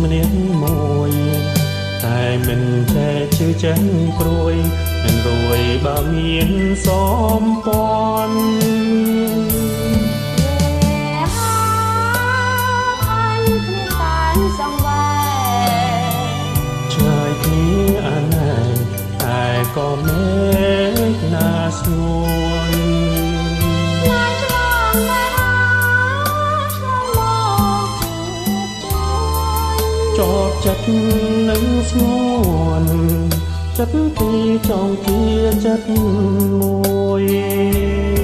ម្នាក់មួយតែមិនចេះជឿចេះព្រួយមិនរួយបើមានសំព័ន្ធឆ្ងាយគ្នាអាណែតែក៏មេឃណាស្ងួនចោតចិត្តនឹងស្ងួនចិត្តពីចង់ជាចិត្តមួយ។